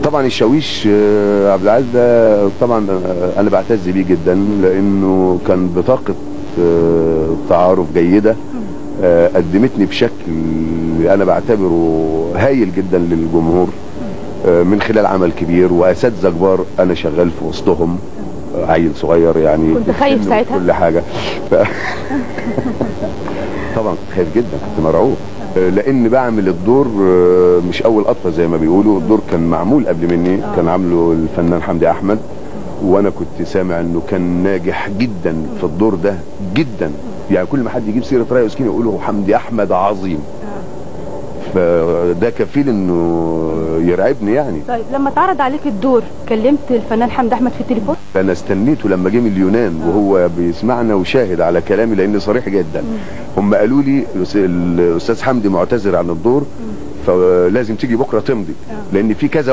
طبعا الشاويش عبد العال ده طبعا انا بعتز بيه جدا، لانه كان بطاقة تعارف جيدة قدمتني بشكل انا بعتبره هايل جدا للجمهور، من خلال عمل كبير واساتذه كبار انا شغال في وسطهم، عيل صغير يعني. كنت خايف ساعتها؟ كل حاجة طبعا كنت خايف جدا، كنت مرعوب، لان بعمل الدور مش اول قطة زي ما بيقولوا، الدور كان معمول قبل مني، كان عامله الفنان حمدي احمد، وانا كنت سامع انه كان ناجح جدا في الدور ده جدا، يعني كل ما حد يجيب سيره راي وسكينة يقولوا حمدي احمد عظيم، فده كفيل انه يرعبني يعني. طيب لما اتعرض عليك الدور كلمت الفنان حمدي احمد في التليفون؟ انا استنيته لما جه من اليونان وهو بيسمعنا وشاهد على كلامي لان صريح جدا. هم قالوا لي الاستاذ حمدي معتذر عن الدور، فلازم تيجي بكره تمضي، لان في كذا